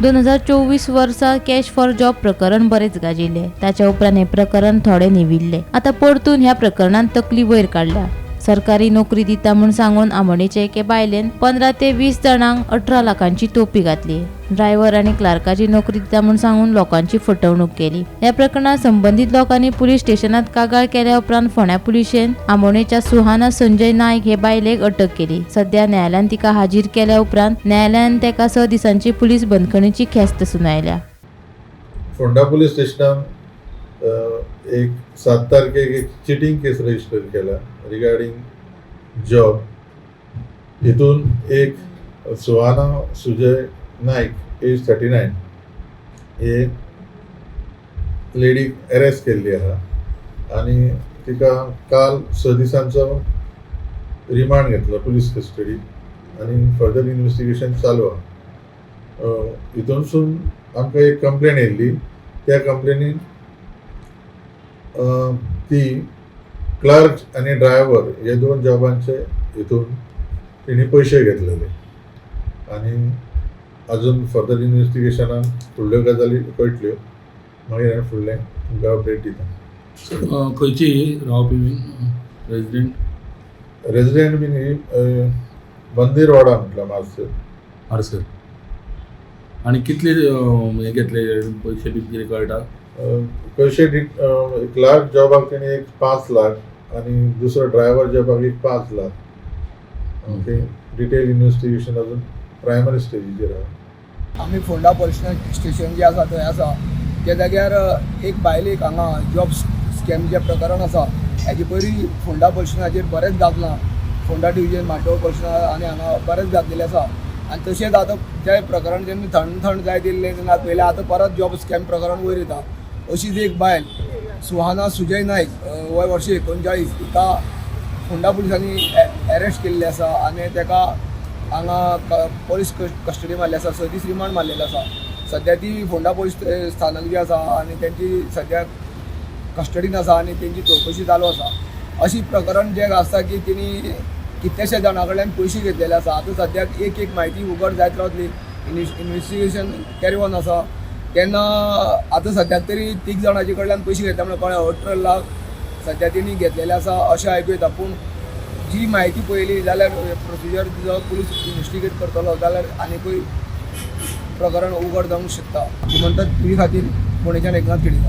2024 वर्सा cash for job प्रकरण बरेंच गाजिल्लें. ताच्या उपरांत हें प्रकरण थोडें निविल्लें. आतां परतून ह्या प्रकरणान तकली वयर काडल्या. सरकारी नोकरी दिता म्हूण सांगून आमोणेचे एके बायलेन 15 ते 20 जाणांक 18 लाखांची तोपी घातली. ड्रायव्हर आनी क्लार्काची नोकरी दिता म्हूण सांगून लोकांची फटवणूक केली. ह्या प्रकरणात संबंदीत लोकांनी पुलीस स्टेशनात कागाळ केल्या उपरांत फोंड्या पुलिशेन आमोणेच्या सुहाना संजय नायक हे बायलेक अटक केली. सध्या न्यायालयान तिका हाजीर केल्या उपरांत न्यायालयान ताका 6 दिसांची पुलीस बंदखणीची ख्यास्त सुनायल्या. फोंडा पुलीस स्टेशनान एक 7 तारखेक एक चिटींग केस रजिस्टर केला रिगार्डींग जॉब. हितून एक सुहाना सुजय नायक, एज 39, हे लेडीक अरेस्ट केल्ली आहा आनी तिका काल 6 दिसांचो रिमांड घेतलो पुलीस कस्टडी आनी फर्दर इन्व्हेस्टिगेशन चालू आहा. हितूनसून आमकां एक कंप्लेन येयल्ली. त्या कंप्लेनीन ती क्लर्क आनी ड्रायव्हर हे दोन जॉबांचे हितून तेणी पयशे घेतलेले आनी अजून फर्दर इन्व्हेस्टिगेशनान फुडल्यो गजाली कळटल्यो. मागीर हांवें फुडलें तुमकां अपडेट दिता. खंयची रावपी रेजिडेंट? रेजिडेंट बीन ही मंदीर वाडा म्हटल्यार मार्सेल. आरसर. आनी कितले हे घेतले पयशे बी कितें कळटा? पयशे क्लर्क जॉबाक तेणी एक 5 लाख आनी दुसरो ड्रायव्हर जॉबाक एक 5 लाख. ओके, डिटेल इन्व्हेस्टिगेशन अजून प्रायमरी स्टेजीचेर आहा. आमी फोंडा पुलीस स्टेशन जे आसा थंय आसा. त्या जाग्यार एक बायलेक हांगा जॉब स्कॅम जे प्रकरण आसा, हेजे पयलीं फोंडा पुलीस स्टेशनाचेर बरेंच गाजलां. फोंडा डिविजन, माटोव पुलीस आनी हांगा बरेंच गाजलेलें आसा. आनी तशेंच आतां तें प्रकरण जेन्ना थंड थंड जायत येयल्लें तेन्ना पयलें आतां परत जॉब स्कॅम प्रकरण वयर येता. अशीच एक बायल सुहाना सुजय नायक, वय वर्ष 39, हिका फोंडा पुलिसांनी अरेस्ट केल्लें आसा आनी ताका हांगा पोलीस कस्टडी मारली आसा. 6 दीस रिमांड मारलेलो आसा. सद्या ती फोंडा पोलीस स्थानक जी आसा आनी तेंची सद्या कस्टडीन आसा आनी तेंची चवकशी चालू आसा. अशी प्रकरण जें आसता की तेणी कितल्याश्या जाणां कडल्यान पयशे घेतलेले आसा. आतां सद्याक एक एक म्हायती उगड जायत रावतली. इन्वेस्टिगेशन कॅरी ऑन आसा. तेन्ना आतां सद्याक तरी तीग जाणांचे कडल्यान पयशे घेतले म्हणून कळ्ळें. 18 लाख सद्या तेणी घेतलेले आसा अशें आयकूं येता. पूण जी म्हायती पळयली जाल्यार प्रोसिजर जो पुलीस इन्वेस्टिगेट करतलो जाल्यार आनीकूय प्रकरण उगड जावंक शकता. म्हणटात तुजे खातीर पुणेच्यान एकनाथ खेडेकर.